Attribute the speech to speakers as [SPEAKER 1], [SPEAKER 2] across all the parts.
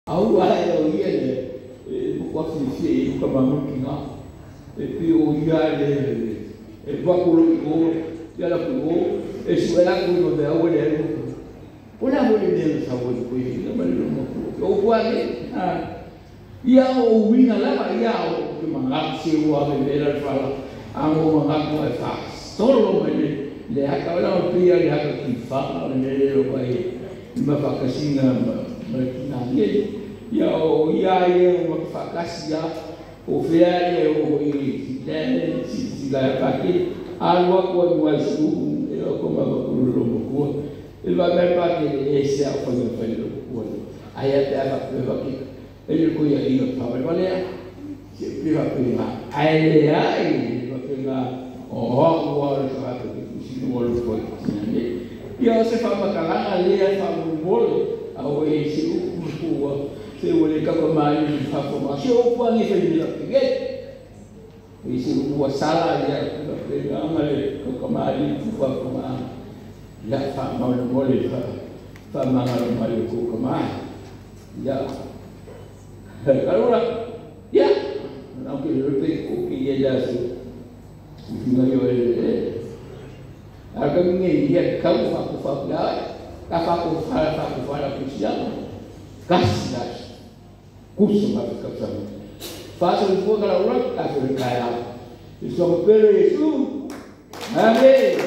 [SPEAKER 1] Au ae o ia le e matua fiafia i uka mamuki ngā. E pi o ia le e waku lo i o, ia la ku o, e su e aku no me au le alu. O la mo le mea sa o ko i na ma le mo ku. O ku ane, ha. Ia o winga lava ia o ke manga se o a me la fala. A mo manga ko e fa. Solo me le le haka wala o pia le haka ki fa le le lo kai ma fa kasinga ma ma ki na nge. Ia o ia ia o ma fa kasi ia o fea ia o i le si si la pa ke a lo ko ni wa su e o ko ma ko lo mo ko e va me pa ke e se a fa fa lo ko ai a te a fa pa ke e le ko ia ia pa va le se pi va pi ma ai le ai va pi ma o o o lo ka pa ke si no lo ko ni ia o se fa ma kala le a fa mo mo a o e se u ku se o le ka ma ni fa fo ma se o ku ni fe ni la ke e se u wa sala ia ka pe ma le ka ma ni fu fa ko ma la fa ma lo mo le fa fa ma lo ma le ko ka ma ya allora ya no ke le pe ko ke ye ya su no yo e a ka mi nge ia ka fa ko fa la ka fa ko fa fa ko fa la ku sia kasi la kusa ma ka sa fa so ko ka la ura ka so ka ya e so pelo Yesu amen.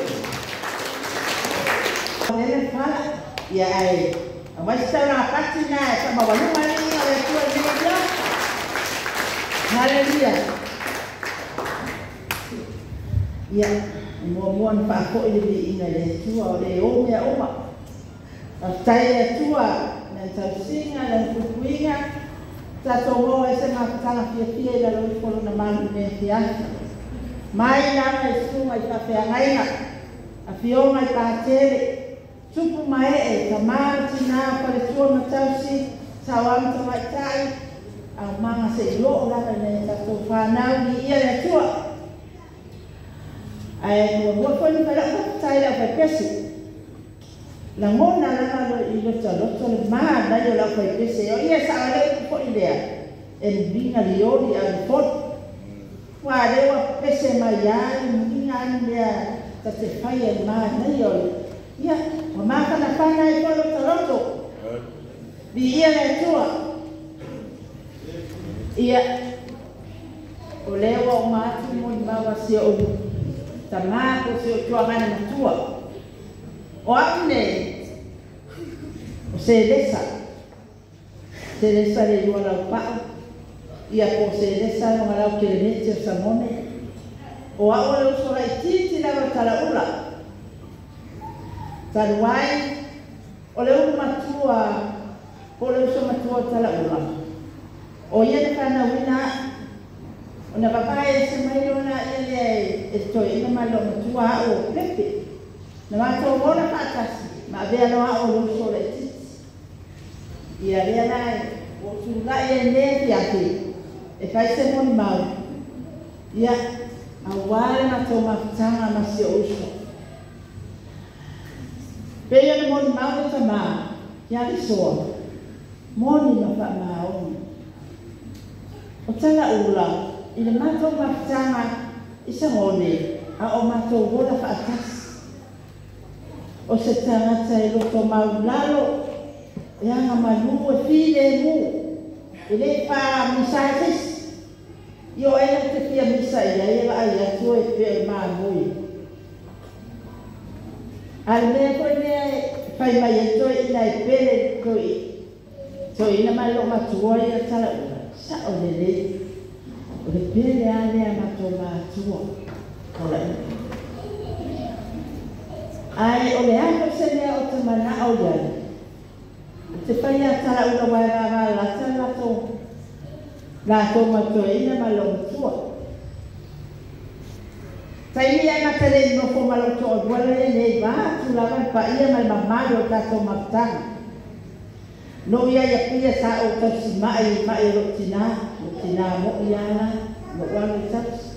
[SPEAKER 2] Ele fala ia ai mas está na parte na essa mabaluma ali a tua vida. Haleluya. Ia mo mo an fa ko ile ina le tua o le o mea oma. A tai le tua na tausinga na pupuinga ta to mo e se mafutanga fiafia i lalo ifo lona malu i mea fiafi. Mai lava i susuga i faafeagaiga, afioga i patele, tupu mae e tamā ma tinā faletua ma tausi, sauā ma tamaitai, aumaga seʻi oo lava ina ia tatou fanau viia le Atua. Ae muamua foi na fai lau faafetai i le aufaipese. Lagona lava lo i lotoloto le manaia o le aufaipese. O ia e saʻo ai le upu foʻi lea, e muliga lioli a le fono. Ua lea ua pese mai ai muliga ani lea ta te faia i le manaia o le. Ia, ua mafanafana ai foi lotoloto. Viia le Atua. Ia, o lea ua uma atu molimau a si oʻu tamā po o si oʻu tuagana matua. O a'u nei, o selesa. Selesa le lua laupa'o. Ia po o selesa loga lau kelemeti o Sagone. O a'u o le uso laʻitiiti lava o Talaʻula. Talu ai, o le ulu matua, po o le uso matua o Talaʻula. O ia na fanauina a'u. Ona vavae ese mai lona ia lea e le toeaina ma le loomatua a'u o Pepe. Na matou ola faatasi, ma avea loa a'u o le uso laʻitiiti. Ia lea la e ua ou tulaʻi ai nei afiafi e fai se molimau. Ia, auā le matou mafutaga ma si oʻu uso. Pei ona molimau le tamā, ia lisoa, moni ma faamaoni. O Talaʻula, i le matou mafutaga i Sagone, a o matou ola faatasi. O se tagata e loto maulalo, e agamalū e filemu, e lē faamisa ai se isi. I o ela te fia misa i ai e vaai atu e pea o le māmui. A le mea foi lea e fai mai ai toeaina e pele toeaina ma le loomatua ia Talaʻula, saʻo lelei. O le pele lava lea a matou matua o laʻi. Ae o le a foi se mea o te manaʻo i ai, o te fai a Talaʻula uae vavalata le latou latou ma toeaina ma le loomatua. Taimi ae matalei nofo ma lou toʻalua lenei va atu lava le paia ma le mamalu o le tatou mafutaga. Noʻu ia ia pia sa ou tausimaʻi i maʻi o loʻu tinā, lou tinā moʻi ala, loʻu alu i tausi.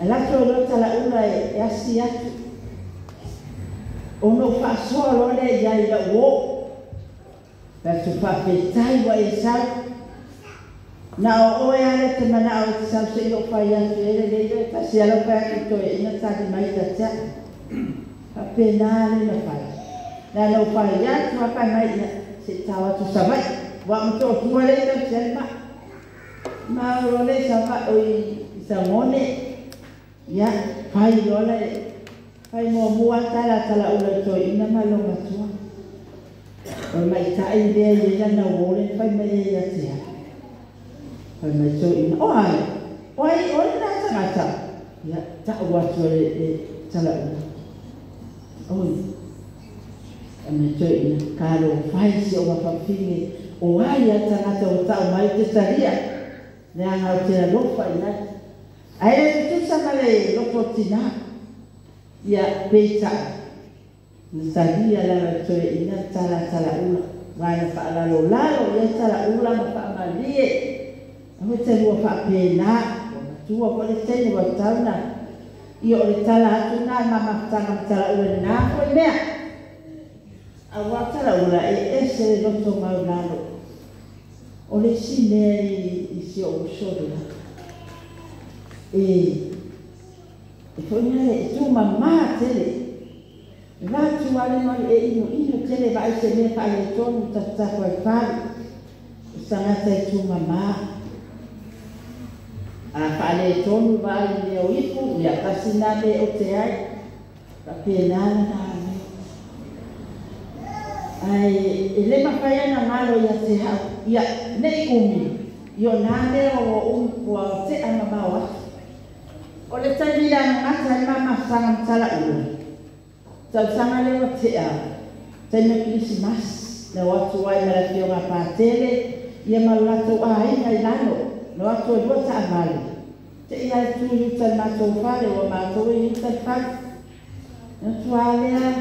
[SPEAKER 2] Alu atu ai loa Talaʻula e asi atu. Ona ou faasoa loa lea i ai i lau oo. Ka tu whawhetai wa e sau. Na o oe ale te mana o te sau se i o whai atu ele leile, tasi alo whai atu toe ina tali mai ta tea. Whapena le na whai. Na no whai atu a whai mai ina se tau atu sawai. Wa mto tua le tau se ma. Ma o le sawai o i sangone. Ia, whai lola e. Whai mua mua tala tala ula toe ina ma lo matua. O mai tai lea i ela na wole whai mai e ia tea. Whai mai tō ina, o ai, o ai, o ai nā tangata. Ia, ta o atu e tala ula. Oi, a mai tō ina, kāro whai si o wawhawhinge, o ai a tangata o tau mai te taria. Le anga o te alofa ina. Ai le tutusa ma le loto tina. Ia, peita. Natalia la toe ina tala tala ula. Waina whaalalo lalo ia tala ula ma whaamalie. Awe te rua whaapena. Wa matua ko le teine wa tauna. Ia o le tala atu nā mamafutanga ma tala ula nā koe mea. Awa tala ula e ese le loto mau lalo. O le si mea i si o usoro la. E foina le e tū mamā tele. Vatu ale mai e ino ino tele vai se mea whae e tonu tatako e whare. O sangata e tū mamā. A whaale e tonu vai mea o ipu, mea kasina me o te ai. Ka pēnā nā me. Ai, e le mawhai ana ngalo ia te hau. Ia, nei umi. Io nā mea o umi kua o te ama mau atu. O le taimila ngata e mama sanga mtala ua. Tau sanga lewa te au. Taima Christmas, na watu ai mara fionga pātele, ia maulatou a inga i lano, na watu ai lua taavale. Te ia tu i uta mātou whare, wa mātou i uta whare. Na tualea,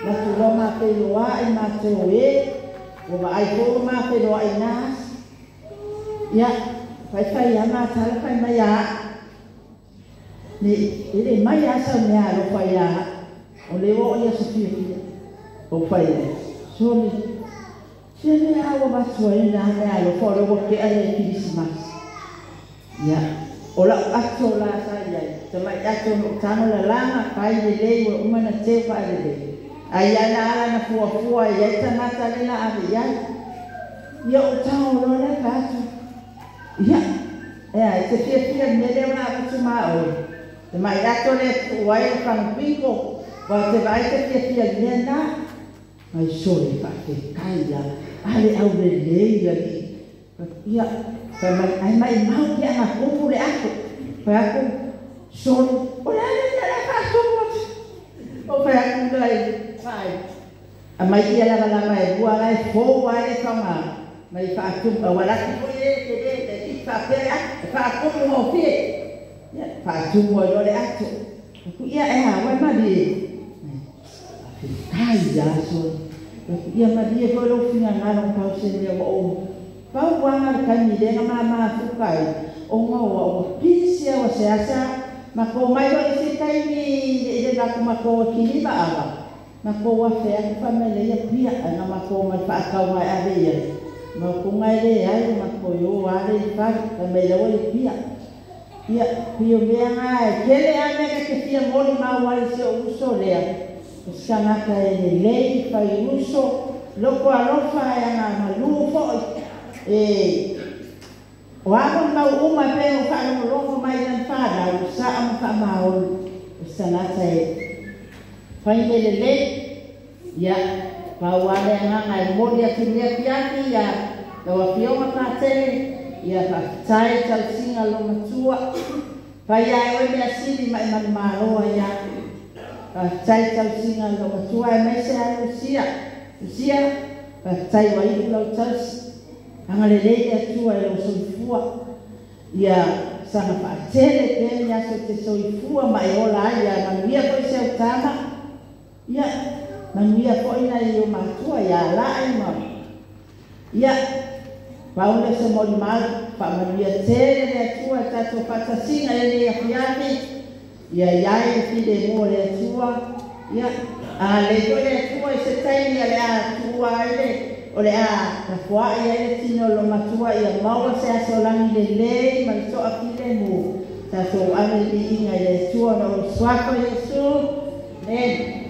[SPEAKER 2] na tu loa māwheloa i mātou e, wa maai fō māwheloa i nās. Ia, whai whai a mātala whai mai a. Ni, ele mai a sau mea alofa ia. O le o ia Sofia fia. O whai le. Soli. Sia mea awa matua i nā mea alofa o le wake ale i Christmas. Ia. O lau ato la sa ia. Te mai ato no tango la langa whai le lei wa umana te whai le lei. Ai ana ala na fua fua ia i tangata le na ave ia. Ia o tango loa le whatu. Ia. Ea, i te fia fia mele o na atu maa oe. Te mai ato le tuai o whangupiko. Wa te vai te fia fia mea nā. Mai sore whake kai ia. Ale au le lei ia ni. Ia, whai mai, ai mai mau ki anga kupu le ako. Whai aku, sore, o le ale le le whātumu atu. O whai aku lai, whai. A mai ia lava lama e bua lai, fō wai le whaunga. Mai whātumu, a walaki koe e te le, te ki whāpere a, e whākumu ngō fie. Ia, whātumu ai le ato. Aku ia e ha, wai mali e. Kai ia so. Ia mali e foi lo finga ngalo pau se mea wa o. Pau wanga le kai milenga ma ma fukai. O ngā wa o pisi wa se asa. Ma ko mai wa se kai ni le la ko ma ko kilima awa. Ma ko wa fe aku fa me le ia pia ana ma ko mai fa ka wa ave ia. Ma ko ngai le ai ma ko yo ale fa ka me le wa pia. Ia pio mea ngai kele ame ke fia moli ma wa se o uso lea. Sangata e le lei fai uso loko alofa e anga malu foi e o amo mau uma pe o whaalongolongo mai nan whanau sa amo whaamaolu o sangata e fai me le lei ia pauale anga e moli atu mea fiaki ia lau afioga pātele ia whawhitai tausinga lo matua pai ai oe mea sili mai manumaloa ia tai tausinga lo matua e mai se a Lucia. Lucia, tai wa ihu lau tausi. Anga le lei atua e lau soifua. Ia sanga whaatele pe ni aso te soifua ma e ola ai ia manuia koe se au tama. Ia manuia koe na i o matua ia ala ai ma. Ia paule se moli mau wha manuia tele le atua e tātou whatasinga e le afiafi. Ia iai e file mo le atua. Ia a le koe le atua i se taimi a le atua ai le. O le a tafua'i ai le tino o lo matua ia maua se aso lagi lelei ma le to'afilemu. Tatou ave le viiga i le Atua ona o le suafa o Iesu. Amene.